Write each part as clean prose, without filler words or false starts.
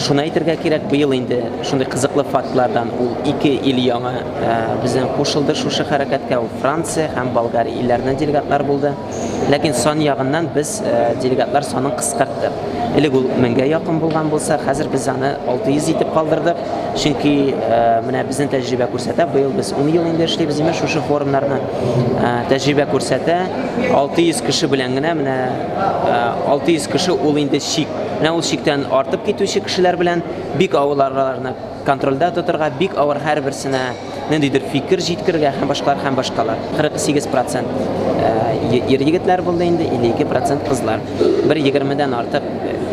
Шуны әйтергә кирәк, быел инде шундый кызыклы фактлардан ул ике ил яңа безнең кушылды шушы хәрәкәткә, ул Франция һәм Болгария илләреннән делегатлар булды. Ләкин сан ягыннан без делегатлар санын кыскарттык. Элек ул меңгә якын булган булса, хәзер без аны 600 итеп калдырдык. Чөнки менә безнең тәҗрибә күрсәтә, быел без 10 ел инде эшлибез, имеш, шушы форумнарны. Тәҗрибә күрсәтә, 600 кеше белән генә менә 600 кеше ул инде чик. Менә ул чиктән артып китүче кешеләр белән бик авыр аларны контрольдә тотырга, бик авыр һәрберсенә ниндидер фикер җиткерергә һәм башкалар һәм башкалар. 48 процент ир егетләр булды инде, 52 процент кызлар. Бер 20-дән артык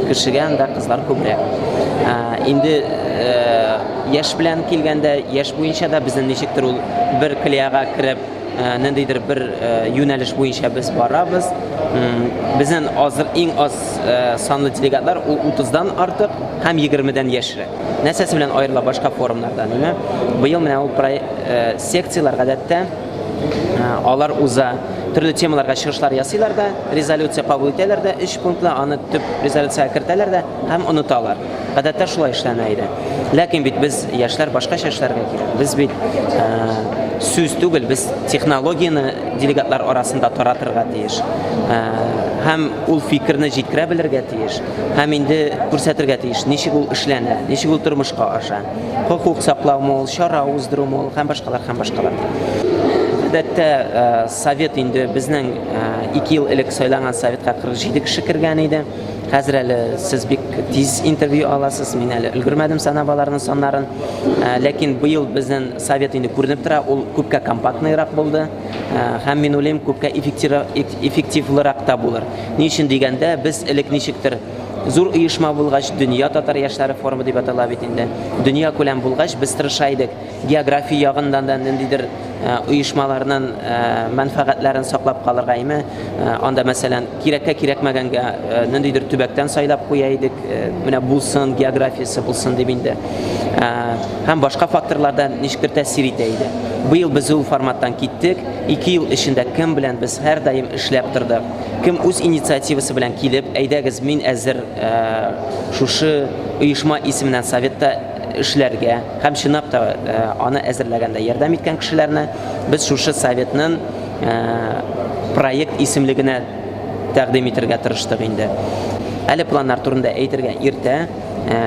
кешегә анда кызлар күбрәк. Инде яшь белән килгәндә, яшь буенча да безнең ничектер ул бер колеяга кереп, ниндидер бер юнәлеш буенча без барабыз. Безнең азыр иң аз санлы делегатлар ул 30-дан артык һәм 20-дән яшьрәк. Нәрсәсе белән аерыла башка форумнардан, әйме? Быел менә ул секцияләр гадәттә алар уза, төрле темаларга чыгышлар ясыйлар да, резолюция кабул итәләр дә, өч пунктлы аны төп резолюциягә кертәләр дә һәм оныталар. Гадәттә шулай эшләнә иде. Ләкин бит без яшьләр башкача эшләргә кирәк. Без бит сүз түгел, без технологияне делегатлар арасында таратырга тиеш. Һәм ул фикерне җиткерә белергә тиеш. Һәм инде күрсәтергә тиеш, ничек ул эшләнә, ничек ул тормышка аша. Хокук саклаумы ул, чара уздырумы ул һәм башкалар һәм башкалар. Гадәттә совет инде безнең 2 ел элек сайланган советка 47 кеше кергән иде. Хәзер әле сез бик тиз интервью аласыз, мин әле өлгермәдем санап аларның саннарын. Ләкин быел безнең совет инде күренеп тора, ул күпкә компактныйрак булды. Һәм мин уйлыйм, күпкә эффективлырак та булыр. Ни өчен дигәндә, без элек ничектер зур оешма булгач, Дөнья татар яшьләре форумы дип атала бит инде. Дөнья күләм булгач, без тырыша идек география ягыннан да ниндидер оешмаларның мәнфәгатьләрен саклап калырга, әйме? Анда, мәсәлән, кирәккә кирәкмәгәнгә ниндидер төбәктән сайлап куя идек, менә булсын, географиясе булсын дип инде. Һәм башка факторлар да ничектер тәэсир итә иде. Быел без ул форматтан киттек. 2 ел эчендә кем белән без һәрдаим эшләп тордык, кем үз инициативасы белән килеп, әйдәгез, мин әзер шушы оешма исеменнән советта эшләргә һәм чынлап та аны әзерләгәндә ярдәм иткән кешеләрне без шушы советның проект исемлегенә тәкъдим итергә тырыштык инде. Әле планнар турында әйтергә иртә,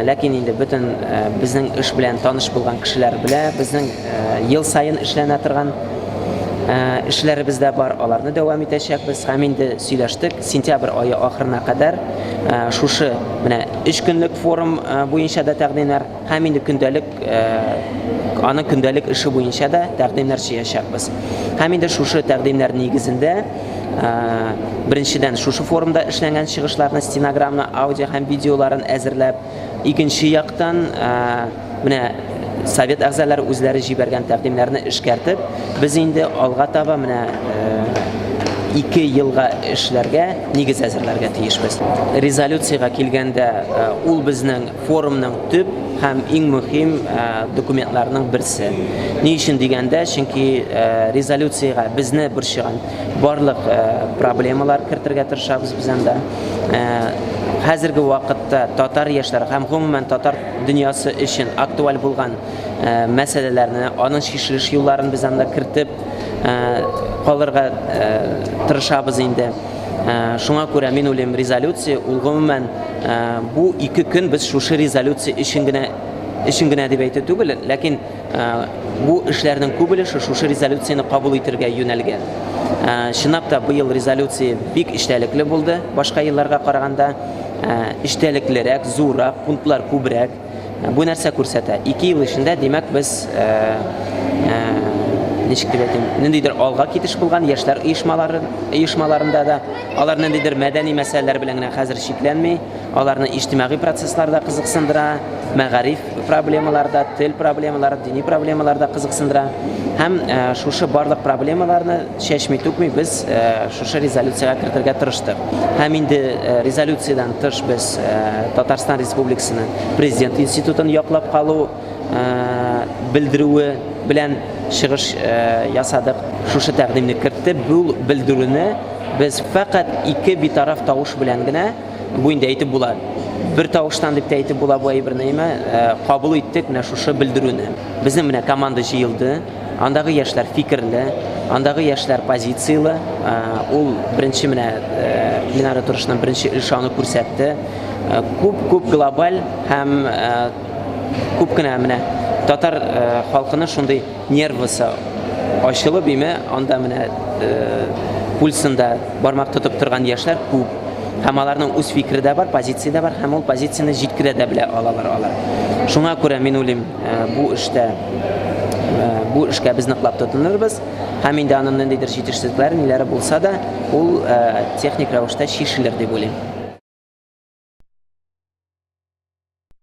ләкин инде бөтен безнең эш белән таныш булган кешеләр белә, безнең ел саен эшләнә торган эшләребез дә бар, аларны дәвам итәчәкбез һәм инде сөйләштек, сентябрь ае ахырына кадәр шушы менә өч көнлек форум буенча да тәкъдимнәр һәм инде көндәлек аның көндәлек эше буенча да тәкъдимнәр җыячакбыз. Һәм инде шушы тәкъдимнәр нигезендә беренчедән шушы форумда эшләнгән чыгышларны стенограмма, аудио һәм видеоларын әзерләп, икенче яктан менә совет әгъзалары үзләре җибәргән тәкъдимнәрне эшкәртеп, без инде алга таба менә 2 елга эшләргә нигез әзерләргә тиешбез. Резолюциягә килгәндә, ул безнең форумның төп һәм иң мөһим документларының берсе. Ни өчен дигәндә, чөнки резолюциягә безне борчыган барлык проблемалар кертергә тырышабыз без анда. Хәзерге вакытта татар яшьләре һәм гомумән татар дөньясы өчен актуаль булган мәсьәләләрне, аның чишелеш юлларын без анда кертеп калырга тырышабыз инде. Шуңа күрә мин уйлыйм, резолюция ул гомумән бу 2 көн без шушы резолюция өчен генә дип әйтү түгел, ләкин бу эшләрнең күп өлеше шушы резолюцияне кабул итергә юнәлгән. Чынлап та быел резолюция бик эчтәлекле булды, башка елларга караганда эчтәлеклерәк, зуррак, пунктлар күбрәк. Бу нәрсә күрсәтә? 2 ел эчендә, димәк, без ничек дип әйтим, ниндидер алга китеш булган яшьләр оешмаларында да, алар ниндидер мәдәни мәсьәләләр белән генә хәзер чикләнми, аларны иҗтимагый процесслар да кызыксындыра, мәгариф проблемалары да, тел проблемалары, дини проблемалар да кызыксындыра. Һәм шушы барлык проблемаларны чәчми түкми без шушы резолюциягә кертергә тырыштык. Һәм инде резолюциядән тыш без Татарстан Республикасының Президент институтын яклап калу белдерүе белән чыгыш ясадык. Шушы тәкъдимне керттек. Бу белдерүне без фәкать 2 битараф тавыш белән генә, бу инде әйтеп була, Бер тавыштан дип тә әйтеп була бу әйберне, әйме, кабул иттек менә шушы белдерүне. Безнең менә команда җыелды, андагы яшьләр фикерле, андагы яшьләр позицияле. Ул беренче менә пленар утырышның беренче өлеше аны күрсәтте. Күп-күп глобаль һәм күп кенә менә татар халкының шундый нервысы ачылып, име, анда менә пульсында бармак тотып торган яшьләр күп. Һәм аларның үз фикере дә бар, позиция дә бар, һәм ул позицияне җиткерә дә белә алалар алар. Шуңа күрә мин уйлыйм, бу эштә бу эшкә без ныклап тотынырбыз. Һәм инде аның ниндидер җитешсезлекләре, ниләре булса да, ул техник рәвештә чишелер дип уйлыйм.